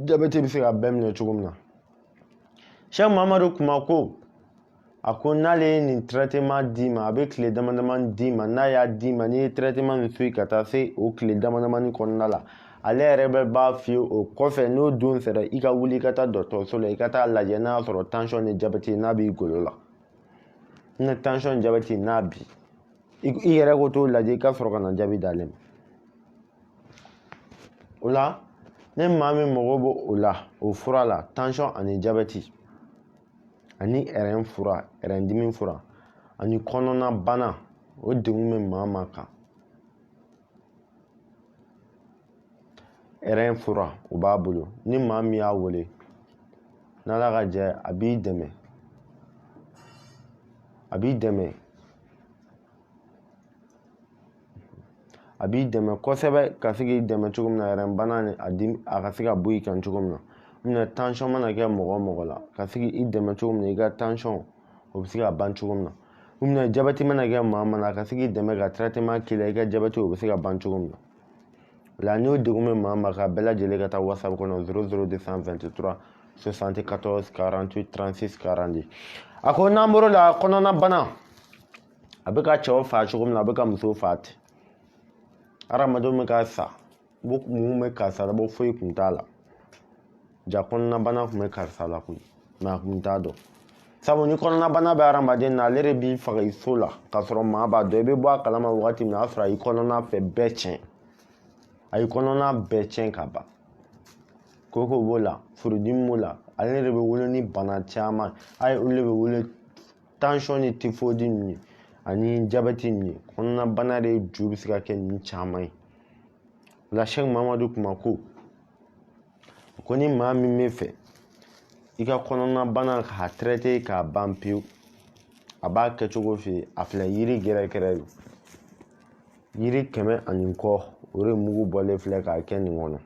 Speaker 1: jabɛti bɛ se ka bɛɛ minɛ cogo min na. Sɛki Mamadu Kuma ko, a ko n'ale ye nin traitement d'i ma, a bɛ tile dama dama d'i ma. N'a y'a d'i ma, n'i ye traitement nin suivi ka taa se o tile dama damani kɔnɔna la, ale yɛrɛ bɛ b'a f'i ye o kɔfɛ, n'o don sera, i ka wuli i ka taa dɔgɔtɔrɔso la, i ka taa lajɛ n'a y'a sɔrɔ tansiyɔn ni jabɛti n'a b'i golo la. Ni tansiyɔn ni jabɛti n'a bi i yɛrɛ ko t'o lajɛ, i ka sɔrɔ ka na jaabi d'ale ma. O la ni maa min mago b'o o la, o fura la, tansiyɔn ani jabɛti ani rein fura, rein dimi fura ani kɔnɔna bana, o degun bɛ maa maa kan, rein fura o b'a bolo. Ni maa min y'a wele, n'Ala ka jɛ, a b'i dɛmɛ, a b'i dɛmɛ, a b'i dɛmɛ kosɛbɛ, ka se k'i dɛmɛ cogo min na rein bana ni a dimi a ka se ka bɔ i kan cogo min na. Minɛ tansiyɔn mana kɛ mɔgɔ o mɔgɔ la, ka se k'i dɛmɛ cogo min na i ka tansiyɔn o bɛ se ka ban cogo min na. Minɛ jabɛti mana kɛ maa min na, a ka se k'i dɛmɛ ka traitement k'i la, i ka jabɛti o bɛ se ka ban cogo min na. O la n'o degun bɛ maa ma, ka bɛɛ lajɛlen ka taa WhatsApp kɔnɔ 00 223 74 48 36 42. A ko n'an bɔr'o la, kɔnɔna bana a bɛ ka cɛw fa cogo min na, a bɛ ka musow fa ten. Hadamadenw bɛ ka sa, mun bɛ karisa la, bɔ foyi kun t'a la. Ja kɔnɔna bana kun bɛ karisa la koyi, mɛ a kun t'a dɔn. Sabu ni kɔnɔna bana bɛ hadamaden na, ale de b'i faga i so la k'a sɔrɔ maa b'a dɔn. I bɛ bɔ a kalama wagati min na, a y'a sɔrɔ a y'i kɔnɔna fɛ bɛɛ tiɲɛ, a y'i kɔnɔna bɛɛ tiɲɛ ka ban. Koko b'o la, furudimi b'o la, ale de bɛ wolo ni bana caman. A ye olu de bɛ wolo tansiyɔn ni tifodi ninnu ani jabɛti ninnu ye. Kɔnɔna bana de ju bɛ se ka kɛ ninnu caman ye. O la Sɛki Mamadu Kuma ko ni maa min bɛ fɛ i ka kɔnɔna bana k'a traiter k'a ban pewu, a b'a kɛcogo f'i ye. A filɛ, yiri gɛrɛgɛrɛ don, yiri 100 ani kɔ, o de mugu bɔlen filɛ k'a kɛ nin kɔnɔ.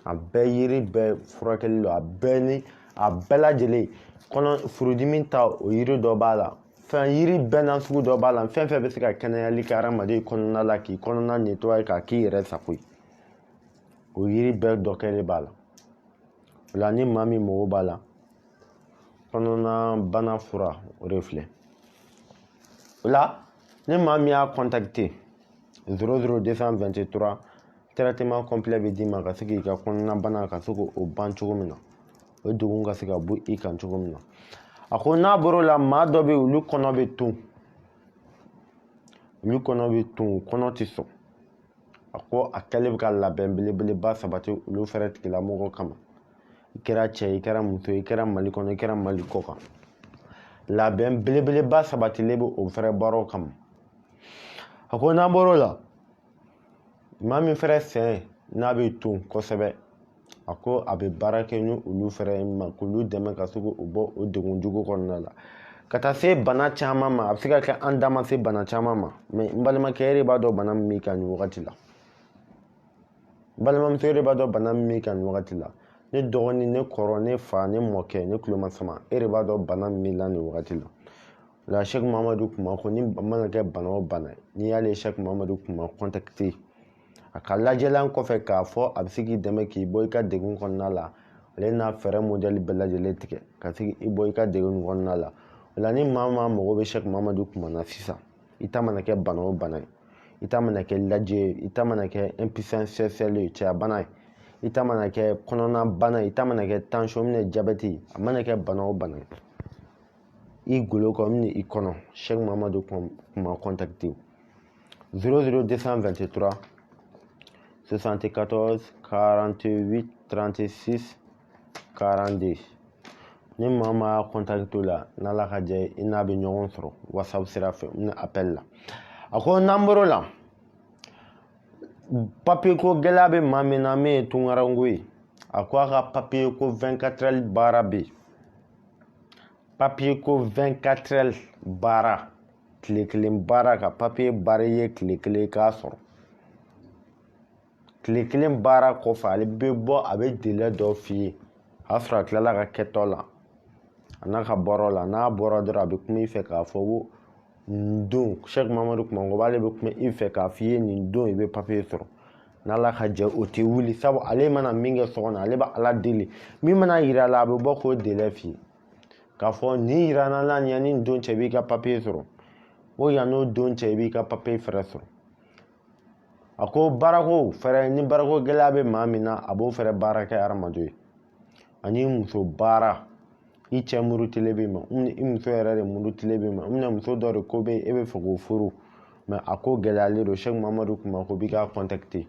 Speaker 1: A bɛɛ yiri bɛɛ furakɛli don, a bɛɛ ni a bɛɛ lajɛlen kɔnɔ furudimi ta, o yiri dɔ b'a la, fɛn yiri bɛɛ n'a sugu dɔ b'a la, fɛn fɛn bɛ se ka kɛnɛyali kɛ hadamaden kɔnɔna la, k'i kɔnɔna nettoyer k'a k'i yɛrɛ sago ye, o yiri bɛɛ dɔ kɛlen b'a la. O la ni maa min mago b'a la, kɔnɔna bana fura o de filɛ. O la ni maa min y'a contacter 00 223, traitement complet bɛ d'i ma ka se k'i ka kɔnɔna bana ka se k'o ban cogo min na, o degun ka se ka bɔ i kan cogo min na. A ko n'a bɔr'o la, maa dɔ bɛ yen, olu kɔnɔ bɛ ton, olu kɔnɔ bɛ ton, kɔnɔ tɛ sɔn. A ko a kɛlen bɛ ka labɛn belebeleba sabati olu fɛrɛ tigilamɔgɔw kama. I kɛra cɛ ye, i kɛra muso ye, i kɛra Mali kɔnɔ, i kɛra Mali kɔ kan, labɛn belebeleba sabatilen bɛ o fɛrɛ baaraw kama. A ko n'an bɔr'o la, maa min fɛrɛ sɛn n'a bɛ ton kosɛbɛ, a ko a bɛ baara kɛ ni olu fɛrɛ ma k'olu dɛmɛ ka se k'o bɔ o degun jugu kɔnɔna la, ka taa se bana caman ma. A bɛ se ka kɛ an da ma se bana caman ma, mɛ n balimakɛ, e de b'a dɔn bana min b'i kan nin wagati la. N balimamuso, e de b'a dɔn bana min b'i kan nin wagati la. Ne dɔgɔnin, ne kɔrɔ, ne fa, ne mɔkɛ, ne tulomasama, e de b'a dɔn bana min b'i la nin wagati la. La Sɛki Mamadu Kuma ko ni mana kɛ bana o bana ye, n'i y'ale Sɛki Mamadu Kuma contacter, a ka lajɛlan kɔfɛ k'a fɔ a bɛ se k'i dɛmɛ k'i bɔ i ka degun kɔnɔna la, ale n'a fɛɛrɛ modɛli bɛɛ lajɛlen tigɛ ka se k'i bɔ i ka degun kɔnɔna la. O la ni maa maa mago bɛ Sɛki Mamadu Kuma na sisan, i ta mana kɛ bana o bana ye, i ta mana kɛ lajɛ ye, i ta mana kɛ impuissance sexuelle ye, cɛya bana ye, i ta mana kɛ kɔnɔna bana ye, i ta mana kɛ tension minɛ jabɛti, a mana kɛ bana o bana ye, i golo kɔ min i kɔnɔ, Sɛki Mamadu Kuma contacter. 00 223 74 48 36 42. Ni maa maa y'a contacté o la, n'Ala ka jɛ, i n'a bɛ ɲɔgɔn sɔrɔ WhatsApp sira fɛ ni appel la. A ko n'an bɔr'o la, papiye ko gɛlɛya bɛ maa min na, min ye tunkaranko ye, a ko a ka papiye ko 24 heures baara bɛ yen. Papiye ko 24 heures baara, tile kelen baara, ka papiye baara i ye tile kelen k'a sɔrɔ. Tile kelen baara kɔfɛ, ale bɛ bɔ, a bɛ délai dɔ f'i ye, a y'a sɔrɔ a tilala ka kɛtɔ la, a n'a ka bɔrɔ la. N'a bɔra dɔrɔn, a bɛ kuma i fɛ k'a fɔ ko nin don, Sɛki Mamadu Kumanko b'ale bɛ kuma i fɛ k'a f'i ye nin don i bɛ papiye sɔrɔ. N'Ala ka jɛ, o tɛ wuli, sabu ale mana min kɛ so kɔnɔ, ale bɛ Ala deli, min mana yira a la, a bɛ bɔ k'o délai f'i ye k'a fɔ nin yira n na, yanni nin don cɛ i b'i ka papiye sɔrɔ, o yann'o don cɛ i b'i ka papiye fɛrɛ sɔrɔ. A ko baarako fɛrɛ, ni baarako gɛlɛya bɛ maa min na, a b'o fɛrɛ baara kɛ hadamaden ye. Ani muso baara, i cɛ murutilen b'i ma, i muso yɛrɛ de murutilen b'i ma, muso dɔ de ko bɛ yen, e bɛ fɛ k'o furu, mais a ko gɛlɛyalen don, Sɛki Mamadu Kumako b'i k'a contacter.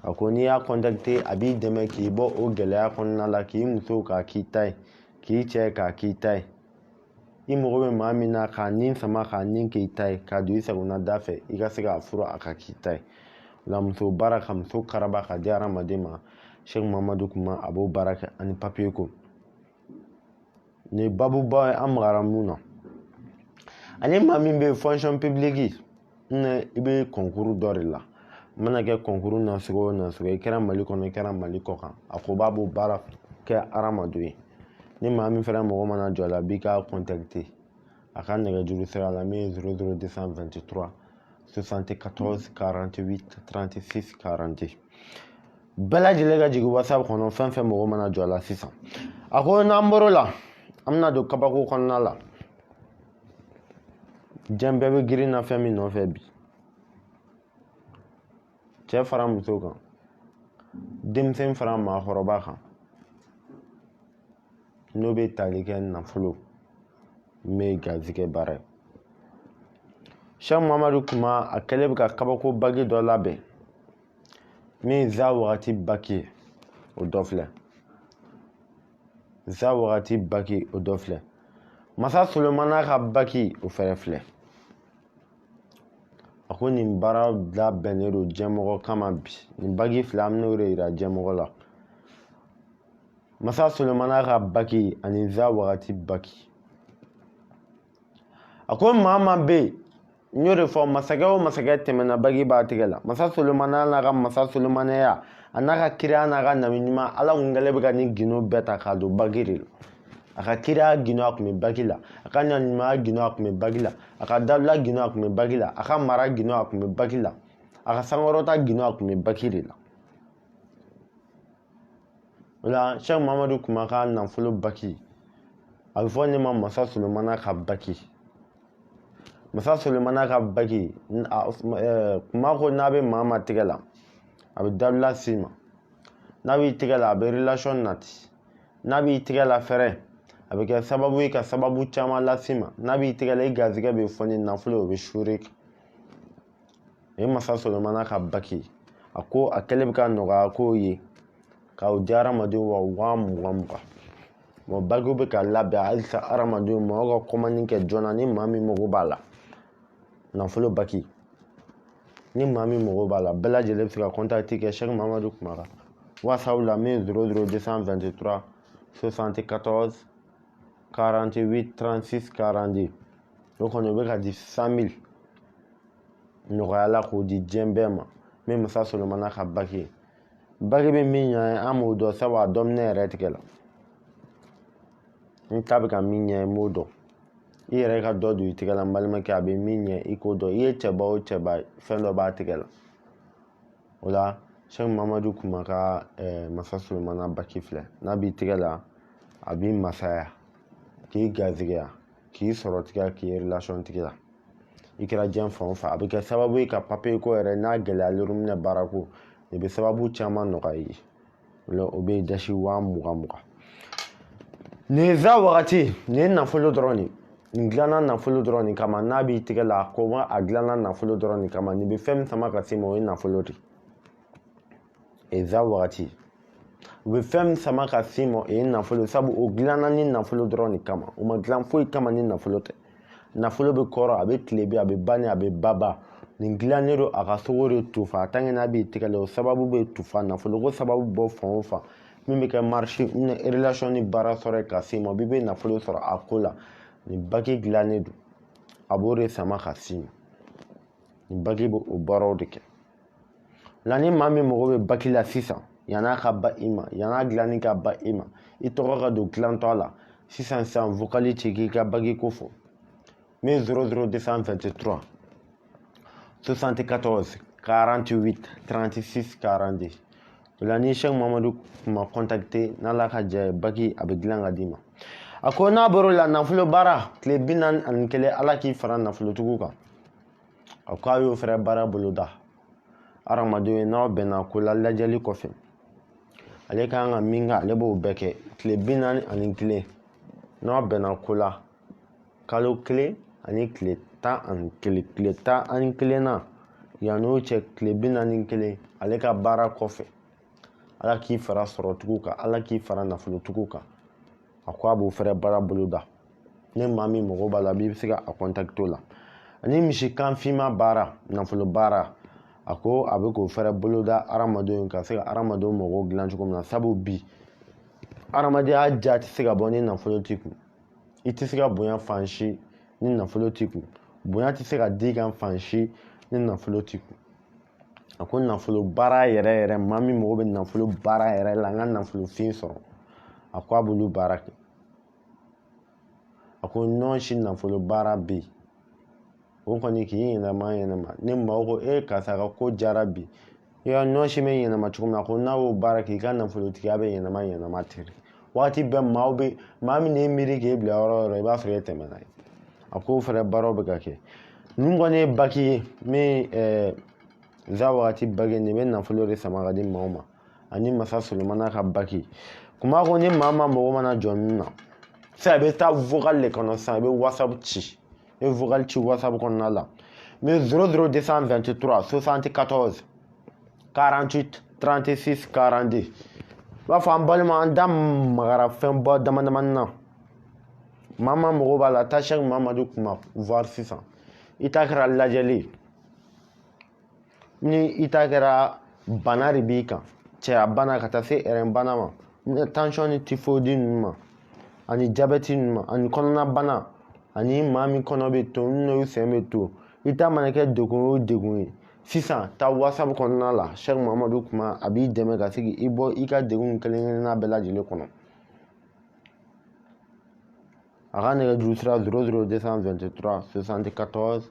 Speaker 1: A ko n'i y'a contacter, a b'i dɛmɛ k'i bɔ o gɛlɛya kɔnɔna la, k'i muso k'a k'i ta ye, k'i cɛ k'a k'i ta ye. I mago bɛ maa min na, k'a ni sama, k'a ni k'i ta ye, k'a don i sagona da fɛ, i ka se k'a furu, a ka k'i ta ye. O la muso baara, ka muso karaba ka di hadamaden ma, Sɛki Mamadu Kuma a b'o baara kɛ. Ani papiye ko, nin ye babuba ye, an magara mun na. Ani maa min bɛ fonction publique, i bɛ concours dɔ de la, mana kɛ concours nasugu o nasugu, i kɛra Mali kɔnɔ, i kɛra Mali kɔ kan, a ko b'a b'o baara kɛ hadamaden ye. Ni maa min fɛnɛ mago mana jɔ a la, a b'i ka contacter a ka nɛgɛjuru sira la, min ye 00 223 74 48 36 42. Bɛɛ lajɛlen ka jigin WhatsApp kɔnɔ, fɛn fɛn mago mana jɔ a la sisan. A ko n'an bɔr'o la, an bɛna don kabako kɔnɔna la. Diɲɛ bɛɛ bɛ girin na fɛn min nɔfɛ bi, cɛ fara muso kan, denmisɛn fara maakɔrɔba kan, n'o bɛ tali kɛ nafolo min ye garizigɛ baara ye. Sɛki Mamadu Kuma a kɛlen bɛ ka kabako bagi dɔ labɛn, min ye za wagati baki ye, o dɔ filɛ. Za wagati baki, o dɔ filɛ. Masa Solomana ka baki, o fɛrɛ filɛ. A ko nin baara labɛnnen don diɲɛmɔgɔ kama bi. Nin baki filɛ, an bɛn'o de yira diɲɛmɔgɔ la. Masa Solomana ka baki ani za wagati baki. A ko maa maa bɛ yen, n y'o de fɔ, masakɛ o masakɛ tɛmɛna, bagi b'a tigɛ la. Masa Solomana n'a ka masa Solomanaya, a n'a ka kira n'a ka nabi ɲuman, Ala kun kɛlen bɛ ka nin gindo bɛɛ ta k'a don bagi de la. A ka kiraya gindo, a kun bɛ bagi la. A ka nabi ɲumanya gindo, a kun bɛ bagi la. A ka dabila gindo, a kun bɛ bagi la. A ka mara gindo, a kun bɛ bagi la. A ka sankɔrɔta gindo, a kun bɛ bagi de la. O la Sɛki Mamadu Kuma ka nafolo baki, a bɛ fɔ ne ma masa Solomana ka baki. Masa Solomana ka baki, Kuma ko n'a bɛ maa ma tɛgɛ la, a bɛ dabila s'i ma. N'a b'i tɛgɛ la, a bɛ relation nati. N'a b'i tɛgɛ la fɛrɛ, a bɛ kɛ sababu ye ka sababu caman las'i ma. N'a b'i tɛgɛ la, i garizigɛ bɛ fɔ ni nafolo, o bɛ suuru i kan. O ye masa Solomana ka baki. A ko a kɛlen bɛ ka nɔgɔya kow ye k'aw di hadamadenw ma 20,000 20. Bon, bagiw bɛ ka labɛn halisa hadamadenw ma, aw ka commande kɛ joona. Ni maa min mago b'a la, nafolo baki, ni maa min mago b'a la, bɛɛ lajɛlen bɛ se ka contact kɛ Sɛki Mamadu Kuma kan WhatsApp la, min ye 00 223 74 48 36 42. O kɔni, o bɛ ka di 100 000 nɔgɔya la k'o di diɲɛ bɛɛ ma. Min masa Solomana ka baki ye, baki bɛ min ɲɛ, an m'o dɔn, sabu a dɔn ne yɛrɛ tigɛ la. N ta bɛ ka min ɲɛ, n b'o dɔn. I yɛrɛ ka dɔ don i tigɛ la, n balimakɛ, a bɛ min ɲɛ, i k'o dɔn. I ye cɛba o cɛba, fɛn dɔ b'a tigɛ la. O la Sɛki Mamadu Kuma ka masa Solomana baki filɛ. N'a b'i tigɛ la, a b'i masaya, k'i garizigɛya, k'i sɔrɔtigiya, k'i relation tigiya. I kɛra diɲɛ fan o fan, a bɛ kɛ sababu ye ka papiye ko yɛrɛ n'a gɛlɛyalen minɛ, baara ko nin bɛ sababu caman nɔgɔya i ye. O la o bɛ dasi 20,000 20. Nin ye za wagati, nin ye nafolo dɔrɔn de. Nin dilanna nafolo dɔrɔn de kama. N'a b'i tɛgɛ la, a ko a dilanna nafolo dɔrɔn de kama. Nin bɛ fɛn min sama ka se ma, o ye nafolo de ye. Eza wagati u bɛ fɛn min sama ka se ma, o ye nafolo, sabu o dilanna ni nafolo dɔrɔn de kama. O ma dilan foyi kama ni nafolo tɛ. Nafolo bɛ kɔrɔ, a bɛ tile bi, a bɛ ba ni a bɛ baba. Nin dilannen don a ka sogo de tufa. A tant que n'a b'i tɛgɛ la, o sababu bɛ tufa. Nafolo ko sababu bɔ fan o fan, min bɛ kɛ marché ni relation ni baara sɔrɔ ye ka se ma, b'i bɛ nafolo sɔrɔ a ko la. Nin baki dilannen don, a b'o de sama ka s'i ma. Nin baki bɛ o baaraw de kɛ la. Ni maa min mago bɛ baki la sisan, yann'a ka ba i ma, yann'a dilanni ka ba i ma, i tɔgɔ ka don dilantɔ la sisan sisan, vocal ci k'i ka baki ko fɔ. Min 00 223 74 48 36 42. O la ni Sɛki Mamadu Kuma contacter, n'Ala ka jɛ ye, baki a bɛ dilan ka d'i ma. A ko n'a bɔr'o la, nafolo baara tile 41, Ala k'i fara nafolotigiw kan. A ko a y'o fɛnɛ baara boloda hadamadenw ye. N'aw bɛnna ko la lajɛli kɔfɛ, ale ka kan ka min kɛ, ale b'o bɛɛ kɛ tile 41. N'aw bɛnna ko la kalo 1 ani tile 11, tile 11 na, yann'o cɛ tile 41, ale ka baara kɔfɛ, Ala k'i fara sɔrɔtigiw kan, Ala k'i fara nafolotigiw kan. A ko a b'o fɛnɛ baara boloda. Ni maa min mago b'a la, b'i bɛ se ka a contacter o la. Ani misi kan finma baara, nafolo baara, a ko a bɛ k'o fɛnɛ boloda hadamadenw ka se ka hadamadenw mago dilan cogo min na. Sabu bi hadamadenya ja tɛ se ka bɔ ni nafolo t'i kun. I tɛ se ka bonya fan si ni nafolo t'i kun. Bonya tɛ se ka d'i kan fan si ni nafolo t'i kun. A ko nafolo baara yɛrɛ yɛrɛ, maa min mago bɛ nafolo baara yɛrɛ la, n ka nafolo fin sɔrɔ, a ko a b'olu baara kɛ. A ko nɔnsi nafolo baara bɛ yen, o kɔni k'i yɛlɛma yɛlɛma. Ni maaw ko e karisa ka ko jara bi, i ka nɔnsi bɛ yɛlɛma cogo min na, ko n'a y'o baara kɛ, i ka nafolotigiya bɛ yɛlɛma yɛlɛma ten. Waati bɛɛ maaw bɛ maa min n'i miiri k'e bila yɔrɔ o yɔrɔ, i b'a sɔrɔ e tɛmɛna ye. A k'o fɛnɛ baaraw bɛ ka kɛ. Ninnu kɔni ye baki ye min za wagati baki nin bɛ nafolo de sama ka di maaw ma. Ani masa Solomana ka baki kuma ko ni maa maa mago mana jɔ ninnu na sisan, i bɛ taa vocal de kɔnɔ sisan, i bɛ WhatsApp ci, i bɛ vocal ci WhatsApp kɔnɔna la mais 00 223 74 48 36 42. I b'a fɔ an balima, an da magara fɛn bɔ dama damani na. Maa maa mago b'a la, taa Sɛki Mamadu Kuma voir sisan. I ta kɛra lajɛli ni i ta kɛra bana de b'i kan, cɛya bana ka taa se rein bana ma, tension ni typhoïde ninnu ma, ani jabɛti ninnu ma, ani kɔnɔna bana, ani maa min kɔnɔ bɛ to n'o sen bɛ to, i ta mana kɛ degun o degun ye sisan, taa WhatsApp kɔnɔna la, Sɛki Mamadu Kuma a b'i dɛmɛ ka se k'i bɔ i ka degun kelen kelenna bɛɛ lajɛlen kɔnɔ. A ka nɛgɛjuru sira 00 223 74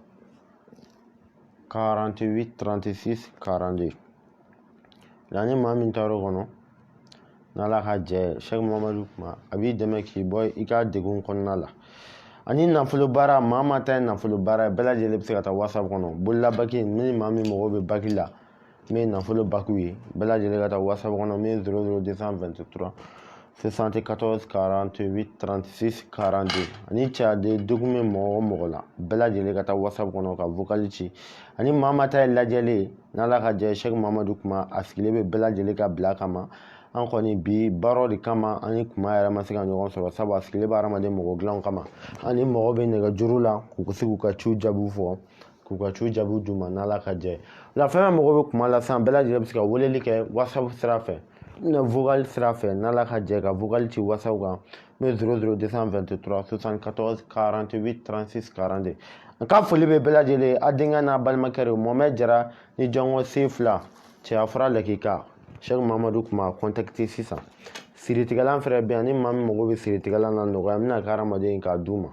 Speaker 1: 48 36 42. La ni maa min taar'o kɔnɔ, n'Ala ka jɛ, Sɛki Mamadu Kuma a b'i dɛmɛ k'i bɔ i ka degun kɔnɔna la. Ani nafolo baara, maa maa ta ye nafolo baara ye, bɛɛ lajɛlen bɛ se ka taa WhatsApp kɔnɔ. Bolola baki ni maa min mago bɛ baki la, min ye nafolo bakiw ye, bɛɛ lajɛlen ka taa WhatsApp kɔnɔ min 00 223 74 48 36 42. Ani cɛyaden degun bɛ mɔgɔ o mɔgɔ la, bɛɛ lajɛlen ka taa WhatsApp kɔnɔ ka vocal ci. Ani maa maa ta ye lajɛli ye, n'Ala ka jɛ, Sɛki Mamadu Kuma a sigilen bɛ bɛɛ lajɛlen ka bila kama. An kɔni bi baaraw de kama, an ni Kuma yɛrɛ ma se ka ɲɔgɔn sɔrɔ, sabu a sigilen bɛ hadamaden mɔgɔ dilanw kama. Ani mɔgɔ bɛ nɛgɛjuru la k'u se k'u ka ciw jaabiw fɔ, k'u ka ciw jaabiw d'u ma, n'Ala ka jɛ. La fɛn fɛn mago bɛ kuma la sisan, bɛɛ lajɛlen bɛ se ka weleli kɛ WhatsApp sira fɛ, vocal sira fɛ, n'Ala ka jɛ, ka vocal ci WhatsApp kan n'o 00 223 74 48 36 42. N ka foli bɛ bɛɛ lajɛlen, a denkɛ n'a balimakɛ de Mohamɛd Jara ni jɔnko sen fila cɛya fura lakika. Sɛki Mamadu Kuma contacter sisan. Siritigɛlan fɛnɛ bɛ yan, ni maa min mago bɛ siritigɛlan na, nɔgɔya bɛna kɛ hadamaden k'a d'u ma.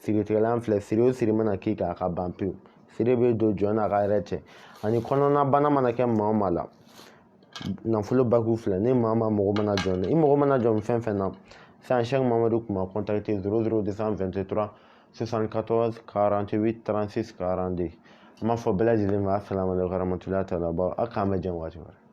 Speaker 1: Siritigɛlan filɛ, siri o siri mana k'i kan, a ka ban pewu. Siri bɛ don jɔn n'a ka yɛrɛ cɛ. Ani kɔnɔna bana mana kɛ maa o maa la, nafolo baku filɛ, ni maa maa mago mana jɔ, i mago mana jɔ fɛn fɛn na sisan, Sɛki Mamadu Kuma contacter 00 223 74 48 36 42. An b'a fɔ bɛɛ lajɛlen ma asalamu aleykum warahmatulahi taala, aw k'an bɛn diɲɛ waati wɛrɛ.